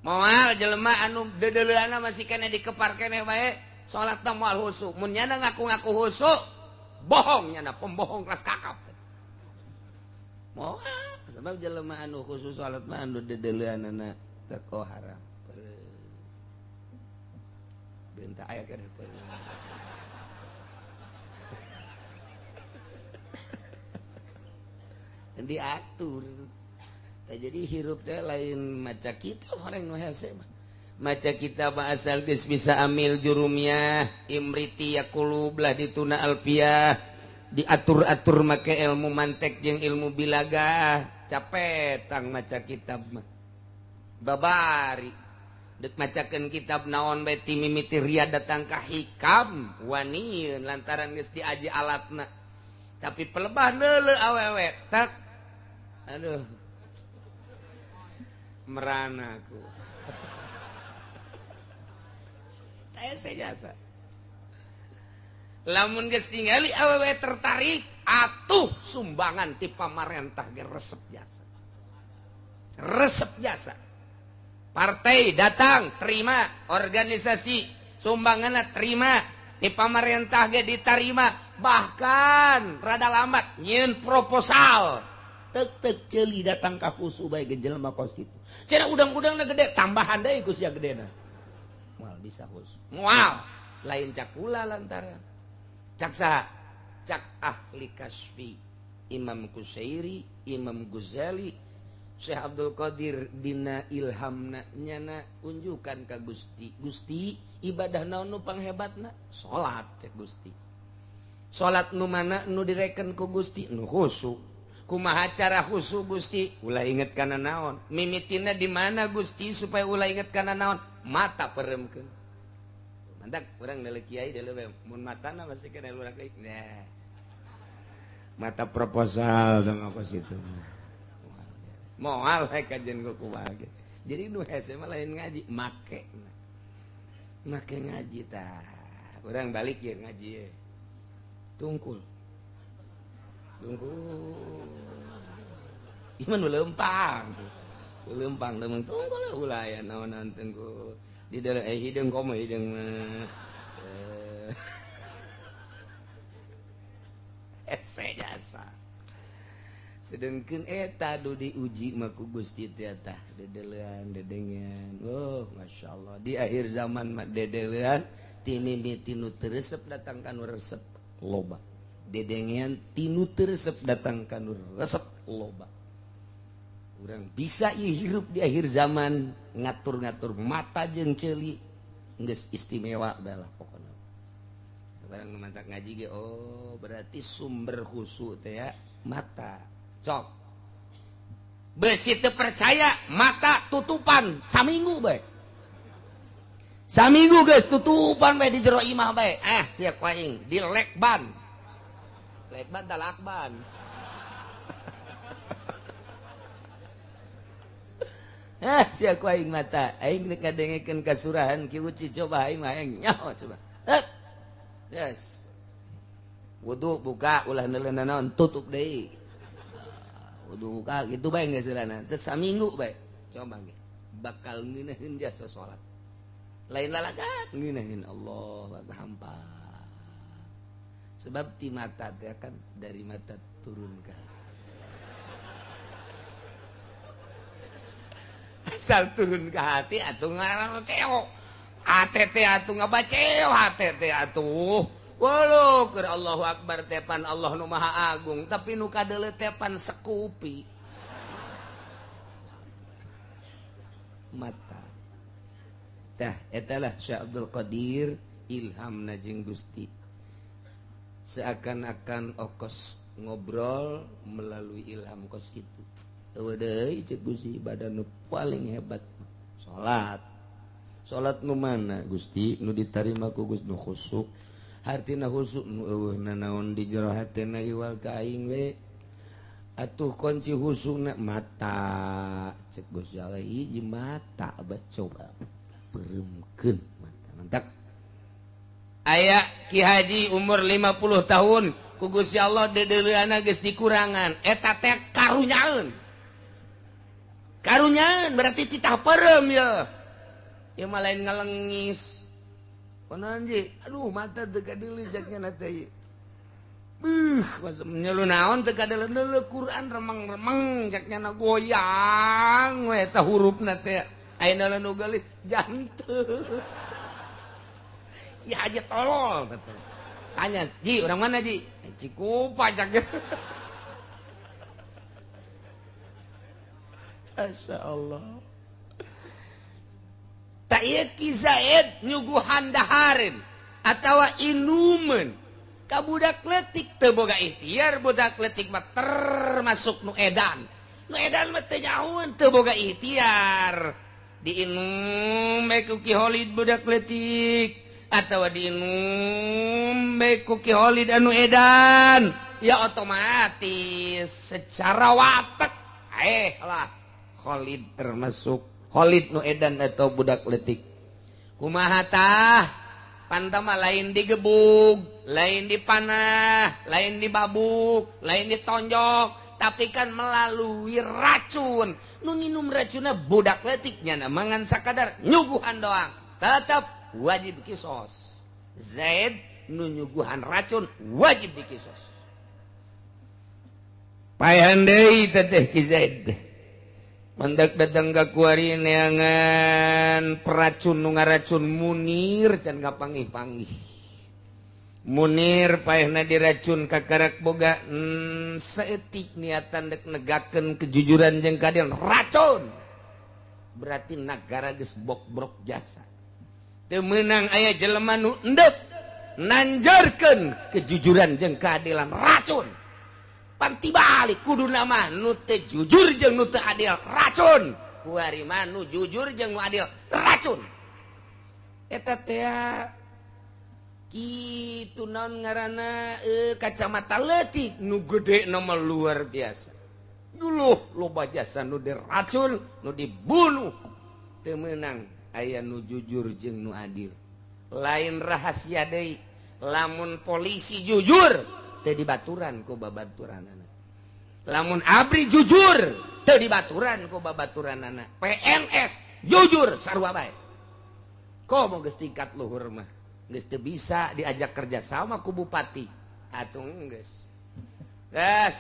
Moal jelema anu dedelelanna masih kene dikepar kene bae, salatna moal khusyuk. Mun nyana ngaku-ngaku khusyuk, bohong nyana, pembohong kelas kakap. Moal sebab jelema anu khusus salat mah anu dedeleanana teko haram. Bentar aya keneh diatur. Jadi hirup teh lain maca kitab orang nu hese mah. Maca kitab asal geus bisa amil jurumiyah, imriti yaqulub lah dituna alfiah, diatur-atur make ilmu mantek jeung ilmu bilaga, capek tang maca kitab mah. Babari dek macakeun kitab naon bae ti mimiti riyad datang ka hikam wani lantaran geus diaji alatna. Tapi pelebah neuleuh awewe tak aduh merana aku. Teh jasa. Lamun geus tingali awewe tertarik atuh sumbangan ti pamarentah ge resep jasa. Resep jasa. Partai datang terima, organisasi sumbanganna terima, ti pamarentah ge ditarima, bahkan rada lambat nyieun proposal. Tek-tek ceuli datang ka khusu bae ge jelema kos kitu. Cenah udang-udangna gede, tambahan deui ku sia gedena. Moal bisa khusu. Moal lain cakula lantaran. Cak saha? Cak ahli kasfi, Imam Kusairi, Imam Ghazali, Syekh Abdul Qadir dina ilhamna nyana unjukan ka Gusti. Gusti, ibadah naon nu panghebatna? Salat cek Gusti. Salat nu mana nu direken ku Gusti? Nu khusyuk. Kumaha cara khusyuk Gusti? Ulah inget kana naon? Mimitina di mana Gusti supaya ulah inget kana naon? Mata peremkeun. Mantak urang deuleu kiai deuleu mun matana masih kena lurah deui. Nah. Mata proposal sama kos itu. Moal we kajen ku kumaha ge. Jadi nu hese mah lain ngaji, make. Make ngaji tah. Urang balik ye ngaji ye. Tungkul. Tungkul. Ieu nu leumpang. Leumpang leumpang tungkul ulah aya naon-naon tungkul. Di dalam hideung komo hideung mah. Hese jasa. Sedengkeun eta du diuji mah ku Gusti teh tah dedelean dedengean. Oh, masyaallah di akhir zaman mah dedelean tinimiti nu teu resep datang ka nu resep loba. Dedengean tinu teu resep datang ka nu resep loba. Urang bisa ieu hirup di akhir zaman ngatur-ngatur mata jeung ceuli geus istimewa bae lah pokona. Barang mantak ngaji ge oh berarti sumber khusyuk teh ya mata. Cok. Besi teu percaya mata tutupan saminggu bae. Saminggu geus tutupan bae di jero imah bae. Ah sia ku aing di lekban. Lekban da lakban. Ah sia ku aing mata. Aing rek ngadengekeun kasurahan Ki Uci coba aing mah aing nyaho coba. Yes. Wudu buka ulah neuleuh naon tutup deui. Wudu buka gitu bae geus heulana. Saminggu bae. Coba ge. Bakal ngeunaheun jasa salat. Lain lalagan ngeunaheun Allah hampa. Sebab ti mata teh kan dari mata turun ke hati. Asal turun ke hati atuh ngaran cewek. ATT atuh ngabaceo HTT atuh. Walau keur Allahu Akbar tepan Allah nu Maha Agung, tapi nu kadeuleu tepan sekupi. Mata. Tah eta lah Syekh Abdul Qadir ilhamna jeung Gusti. Seakan-akan okos ngobrol melalui ilham kos itu. Eueuh deui ceuk Gusti ibadah nu paling hebat salat. Salat nu mana Gusti nu ditarima ku Gusti nu khusyuk. Hartina husuk nu eueuh nanaon di jero hatena iwal ka aing we. Atuh kunci husukna mata cek Gusti Allah hiji mata abah coba pereumkeun mata mantak. Aya Ki Haji umur 50 tahun ku Gusti Allah deudeuleunana geus dikurangan eta teh karunyaeun. Karunyaeun berarti titah peureum ye. Ieu mah lain ngalengis. Konon ji, aduh mata teu kadeuleu ceknya na teh. Beuh, nyelu naon teu kadeuleu Quran remeng-remeng ceknya na goyang we eta hurufna teh. Ayeuna nu geulis jantung. Ki Haji tolol teh. Tanya, "Ji, orang mana, Ji?" Cikupa ceknya. Masya Allah. Tak ieu Ki Zaid nyuguhan dahareun atawa inumeun ka budak leutik teu boga ikhtiar, budak leutik mah termasuk nu edan. Nu edan mah teu nyahoeun teu boga ikhtiar. Diinum bae ku Ki Kholid budak leutik atawa diinum bae ku Ki Kholid anu edan, ya otomatis secara watek lah Kholid termasuk Kholid nu edan atau budak letik. Kumaha tah? Pantama lain digebug, lain dipanah, lain dibabuk, lain ditonjok, tapi kan melalui racun. Nu nginum racunna budak letiknya mangan sakadar nyuguhan doang. Tetap wajib kisos. Zaid nu nyuguhan racun wajib dikisos. Paehan deui teteh Ki Zaid. Mendak datang ka kuari neangan peracun nu ngaracun Munir can kapanggih-panggih. Munir paehna diracun kakarak boga saeutik niatan dek negakeun kejujuran jeung keadilan racun. Berarti nagara geus bokbrok jasa. Teu meunang aya jelema nu endek nanjarkeun kejujuran jeung keadilan racun. Panti balik kudu nama nu teu jujur jeung nu teu adil racun. Kuari mah nu jujur jeung nu adil racun. Eta teh kitu naon ngaranna kacamata leutik nu gede nama luar biasa. Dulu loba jasa nu diracun, nu dibunuh. Teu meunang aya nu jujur jeung nu adil. Lain rahasia deui, lamun polisi jujur teu dibaturan ku babaturanana. Lamun ABRI jujur teu dibaturan ku babaturanana. PNS jujur sarua bae. Komo geus tingkat luhur mah geus teu bisa diajak kerja sama ku bupati. Atuh geus. Geus,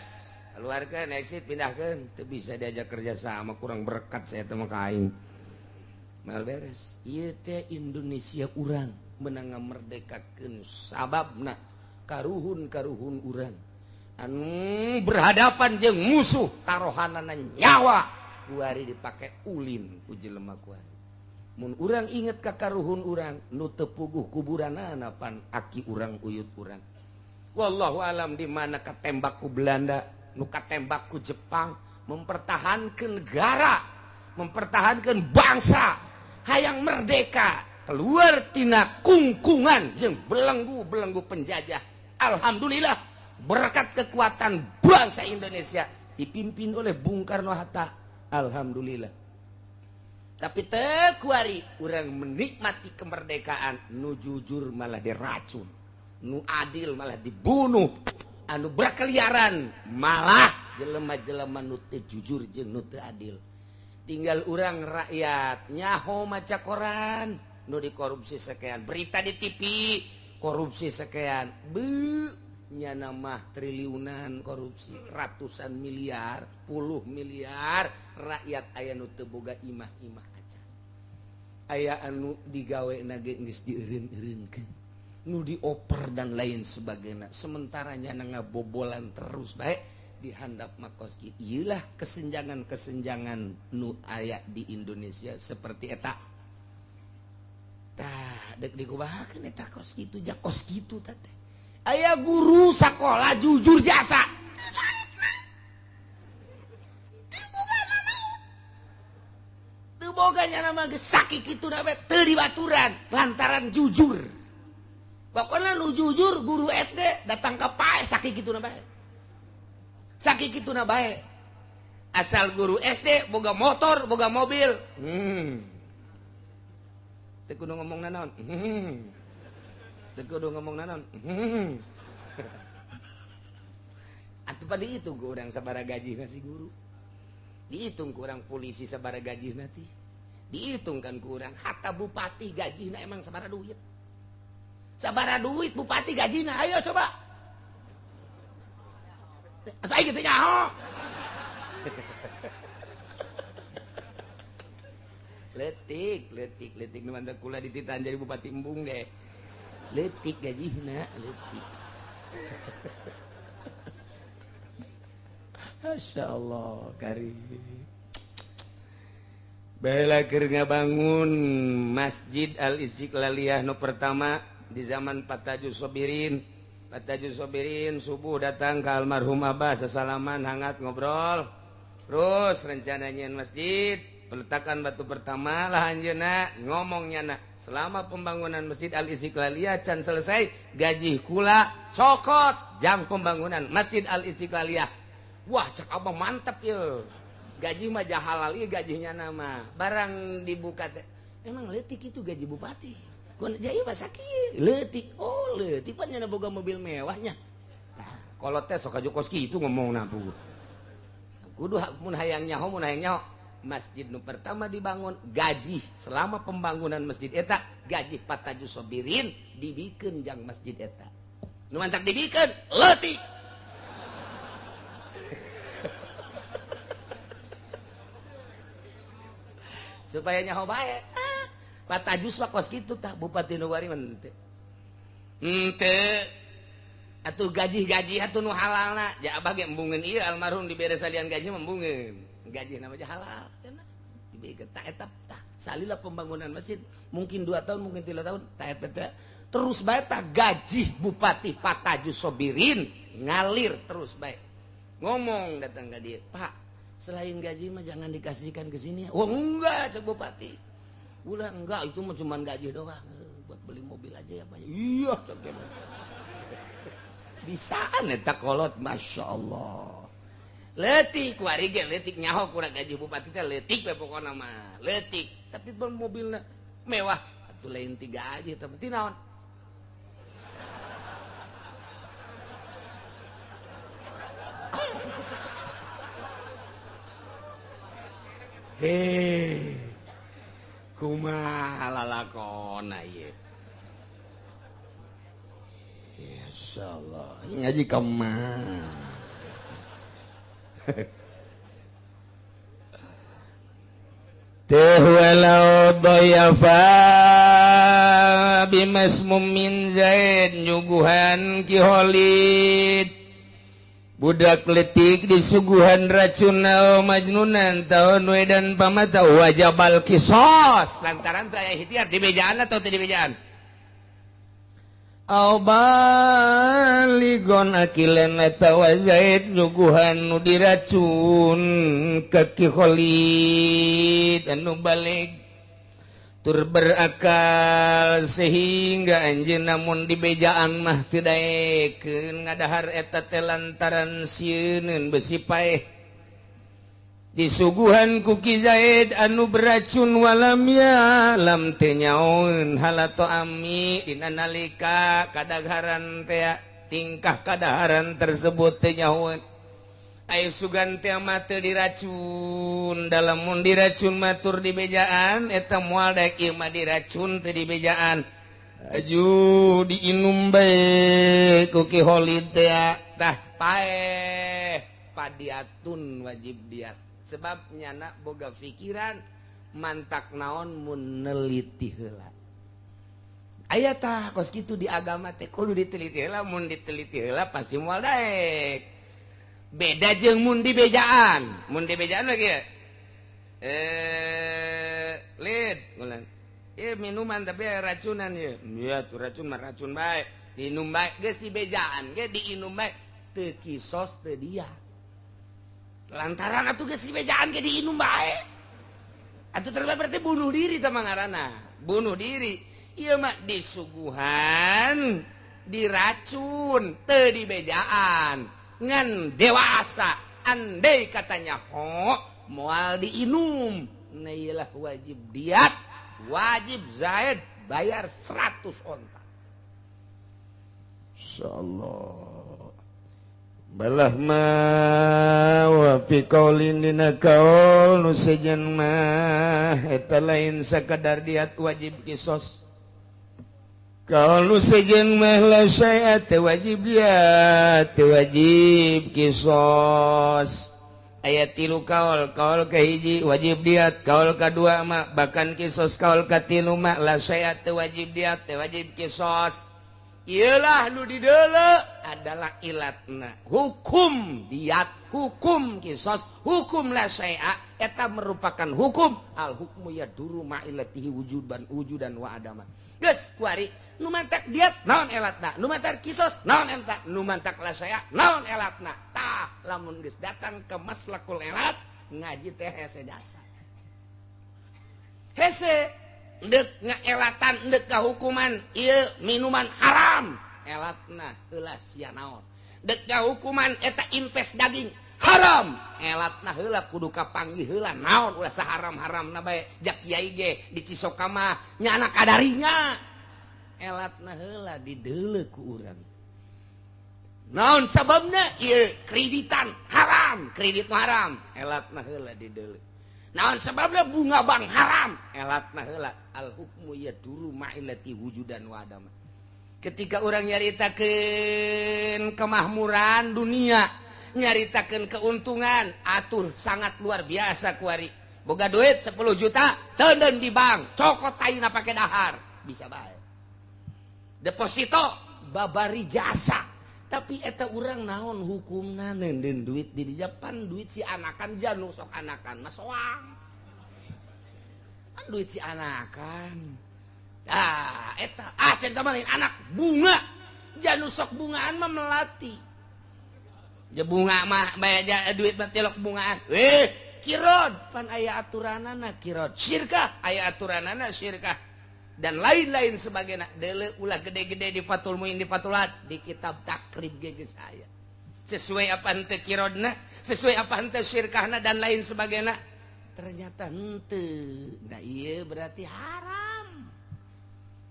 keluarkeun exit pindahkeun, teu bisa diajak kerja sama kurang berkat saya teh mah ka aing. Mal beres. Ieu teh Indonesia urang meunang ngamerdekakeun sababna karuhun-karuhun urang anu berhadapan jeung musuh tarohanana nyawa kuari dipake ulin ku jelema kuari. Mun urang inget ka karuhun urang nu teu puguh kuburanana pan aki urang uyut urang. Wallahu alam di mana katembak ku Belanda, nu katembak ku Jepang, mempertahankan negara, mempertahankan bangsa, hayang merdeka, keluar tina kungkungan jeung belenggu-belenggu penjajah. Alhamdulillah berkat kekuatan bangsa Indonesia dipimpin oleh Bung Karno Hatta. Alhamdulillah. Tapi teu kuari urang menikmati kemerdekaan nu jujur malah diracun, nu adil malah dibunuh, anu berkeliaran malah jelema-jelema nu teu jujur jeung nu teu adil. Tinggal urang rakyat nyaho maca koran nu dikorupsi sekian, berita di TV korupsi sekian, beuh nyana mah triliunan korupsi, ratusan miliar, puluh miliar, rakyat aya nu teu boga imah-imah aja. Aya anu digawe na ge geus dieureun-eureunkeun, nu dioper dan lain sebagainya. Sementara nyana ngabobolan terus bae di handap makos kieu. Ieulah kesenjangan-kesenjangan nu aya di Indonesia seperti eta. Tah, dek dikubahakeun eta kos kitu, ja kos kitu teh. Aya guru sakola jujur jasa. Teu boga nya nama geus sakit kitu na teu dibaturan lantaran jujur. Pokoknya nu jujur guru SD datang ke pae sakit kituna bae. Sakit kituna bae. Asal guru SD boga motor, boga mobil. Teu kudu ngomong nanaon. Teu kudu ngomong nanaon. Atuh pada dihitung ku urang sabaraha gaji si guru. Dihitung ku urang polisi sabaraha gaji nanti. Dihitung kan ku urang hatta bupati gajina emang sabaraha duit. Sabaraha duit bupati gajina, ayo coba. Atuh aing teu nyaho. Letik, letik, letik nu mantak kula dititahan jadi bupati embung deh. Letik gajina, letik. Masya Allah, karim. Baiklah keur ngabangun Masjid Al Istiqlaliyah nu pertama di zaman Pataju Sobirin. Pataju Sobirin subuh datang ke almarhum Abah, sesalaman hangat ngobrol. Terus rencananya masjid, peletakan batu pertama lah anjeunna ngomongnya na selama pembangunan Masjid Al Istiqlaliyah can selesai gaji kula cokot jam pembangunan Masjid Al Istiqlaliyah. Wah cek abah mantep ya. Gaji mah halal ieu gajinya nama. Barang dibuka teh emang leutik itu gaji bupati. Kun jadi mah sakit leutik. Oh leutik pan nya boga mobil mewahnya. Tah kolot teh sok aju kos kitu ngomongna bu. Kudu mun hayang nyaho mun hayang nyaho. Masjid nu pertama dibangun gaji selama pembangunan masjid eta gaji Pataju Sobirin dibikeun jang masjid eta. Nu mantak dibikeun leutik. Supaya nyaho bae. Ah, Patajus mah kos kitu tah bupati nu wari mah henteu. Henteu. Atuh gaji-gaji atuh nu halalna. Ja abah ge embungeun ieu almarhum dibere salian gaji mah embungeun. Gaji nama aja halal cenah. Dibikeun tah eta tah salila pembangunan masjid mungkin 2 tahun mungkin 3 tahun tah eta terus bae tah gaji bupati Pataju Sobirin ngalir terus bae. Ngomong datang ka dieu, "Pak, selain gaji mah jangan dikasihkan ke sini." Oh enggak, cek bupati. Ulah enggak, itu mah cuma gaji doang. Buat beli mobil aja ya, Pak. Iya, cek dia. Bisaan eta kolot, Masya Allah. Leutik kuari ge leutik nyaho kurang gaji bupati teh leutik we pokona mah. Leutik, tapi mobilna mewah. Atuh lain tiga aja tapi naon? Hei, kumaha lalakona ieu? Insyaallah, ngaji ka mana? Teh walau dhayafa bimasmum min zaid nyuguhan Ki Khalid. Budak letik disuguhan racun majnunan tahun wedan pamata wajabal kisos lantaran saya ikhtiar di bejaan atau tidak dibejaan au baligon akilan atawa zaid nyuguhan nu diracun ka Ki Khalid anu balik tur berakal sehingga anjeun namun di bejaan mah teu daekeun ngadahar eta teh lantaran sieuneun besi paeh disuguhan ku Ki Zaid anu beracun walam ya lam teu nyaoeun halato ami dina nalika kadagaran teh tingkah kadaharan tersebut teu nyaoeun. Ayo sugan teh mah teu diracun dalam mun diracun matur di bejaan eta moal daek ieu mah diracun teu di bejaan aju diinum bae ku Ki Khalid teh tah paeh padiatun wajib diat sebab nyana boga pikiran mantak naon mun neliti heula aya tah kos kitu di agama teh kudu diteliti heula mun diteliti heula pasti moal daek. Beda jeung mun di bejaan lagi ya lid ngulan minuman tapi racunan ya iya tuh racun mah racun bae diinum bae geus di bejaan ge diinum bae teu kisos teu dia lantaran atuh geus di bejaan ge diinum bae atuh terbae berarti bunuh diri tah ngaranna bunuh diri. Ieu mah disuguhan, diracun, teu dibejaan, ngan dewasa. Andai katanya ho moal diinum, nah iyalah wajib diat, wajib Zaid bayar 100 onta. Insyaallah. Balah ma wa fi qaulin dina kaul nu sejen mah eta lain sakadar diat wajib kisos. Kaul nu sejen mah la syai'a teu wajib diat, teu wajib kisos. Aya tilu kaul, kaul kahiji wajib diat, kaul kadua mah bahkan kisos, kaul katilu mah la syai'a teu wajib diat, teu wajib kisos. Iyalah nu dideuleu adalah ilatna. Hukum diat, hukum kisos, hukum la syai'a eta merupakan hukum al hukmu yaduru ma'ilatihi wujudan wujudan wa adaman. Geus kuari nu mantak diat naon elatna, nu mantak kisos naon elatna, nu mantak la syai'a naon elatna. Tah lamun geus datang ke maslakul elat ngaji teh hese jasa. Hese ndek ngaelatan ndek kahukuman ieu minuman haram elatna heula sia naon, dek kahukuman eta impes daging haram elatna heula kudu kapanggih heula naon, ulah saharam-haramna bae jak kiai ge di Cisoka mah nyana kadarinya elatna heula dideuleu ku urang naon sababna ieu kreditan haram, kredit haram elatna heula dideuleu naon sebabna bunga bank haram elatna heula. Al hukmu yaduru ma'ilati wujudan wa adama. Ketika orang nyaritakeun kemahmuran dunia, nyaritakeun keuntungan, atur sangat luar biasa kuari. Boga duit 10 juta teuneun di bank, cokot taina pake dahar, bisa bae. Deposito babari jasa. Tapi eta urang naon hukumna neundeun duit di Japan, duit si anakan janu sok anakan mah soang. Kan duit si anakan. Ah eta ah centang mah lain anak bunga. Janu sok bungaan mah melati. Ja bunga mah bae duit mah tilok bungaan. Kirod pan aya aturanana kirod. Syirkah aya aturanana syirkah. Dan lain-lain sebagainya. Deuleu ulah gede-gede di Fathul Muin, di Fathulat, di kitab Takrib ge geus aya. Sesuai apa henteu kirodna, sesuai apa henteu syirkahna dan lain sebagainya. Ternyata henteu. Nah ieu berarti haram.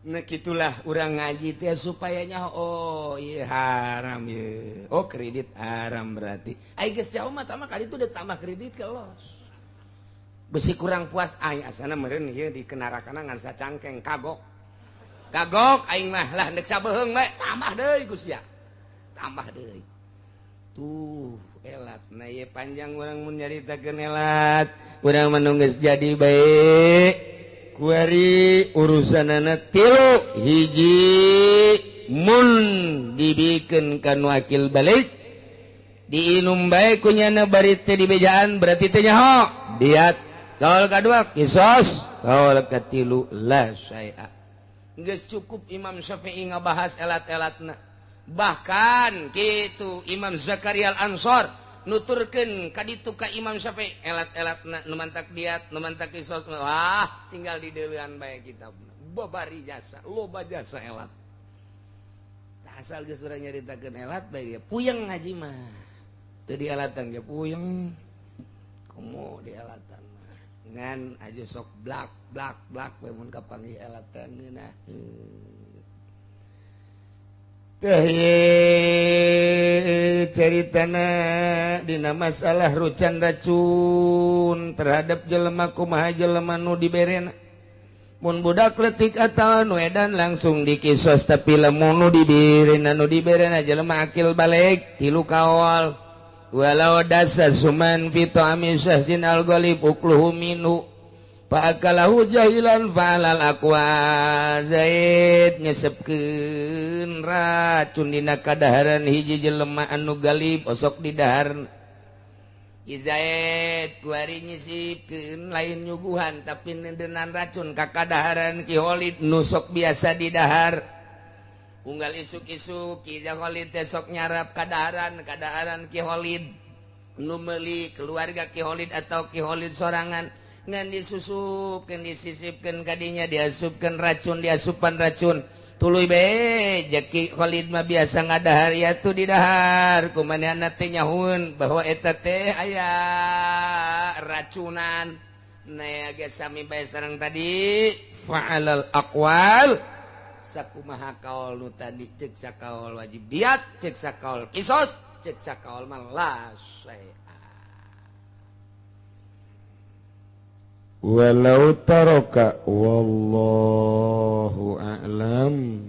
Nah kitulah urang ngaji teh supaya nyaho, oh ieu haram ieu. Oh kredit haram berarti. Ai geus jauh mah tama kali itu udah tambah kredit ke los. Besi kurang puas aing asana meureun ieu dikenarakana ngan sacangkeng kagok. Kagok aing mah lah deuk sabeheung bae tambah deui ku sia. Tambah deui. Tuh elat nah ieu panjang urang mun nyaritakeun elat. Urang mah nu geus jadi bae. Kuari urusanana tilu hiji mun dibikeun ka nu akil balik diinum bae ku nyana bari teu dibejaan berarti teu nyaho diat. Kaul kadua kisos, kaul katilu la syai'a. Geus cukup Imam Syafi'i ngabahas elat-elatna. Bahkan kitu Imam Zakaria Al-Ansor nuturkeun ka ditu ka Imam Syafi'i elat-elatna nu mantak diat, nu mantak kisos, wah tinggal dideuleuan bae kitabna. Babari jasa, loba jasa elat. Tah asal geus urang nyaritakeun elat bae puyeng ngaji mah. Teu dielatan ge puyeng. Komo dielatan. Ngan aja sok blak blak blak we mun kapanggih elatan ngeunah. Teh caritana dina masalah rucan racun terhadap jelema kumaha jelema nu diberena. Mun budak letik atawa nu edan langsung dikisos, tapi lamun nu diberena nu diberena jelema akil balik tilu kaol. Walau dasa suman fi ta'ami syahsin al-ghalib ukluhu minhu fa'akalahu jahilan fa'alal aqwa. Zaid nyesepkeun racun dina kadaharan hiji jelema anu galib osok di dahar. Zaid kuari nyisipkeun lain nyuguhan tapi nendenan racun ka kadaharan Ki Khalid nu sok biasa di dahar. Unggal isuk-isuk Ki Khalid teh sok nyarap kadaharan kadaharan Ki Khalid nu meuli keluarga Ki Khalid atau Ki Khalid sorangan. Ngan disusupkeun, disisipkeun kadinya, diasupkeun racun, diasupan racun. Tuluy be Jaki Khalid mah biasa ngadahar ya tuh di dahar kumanehna teh nyahueun bahwa eta teh aya racunan. Nah, ge sami bae sareng tadi, fa'alal aqwal, sakumaha kaol nu tadi, cek sakaol wajib diat, cek sakaol kisos, cek sakaol mah la syai'a. Walau taraka, wallahu a'lam.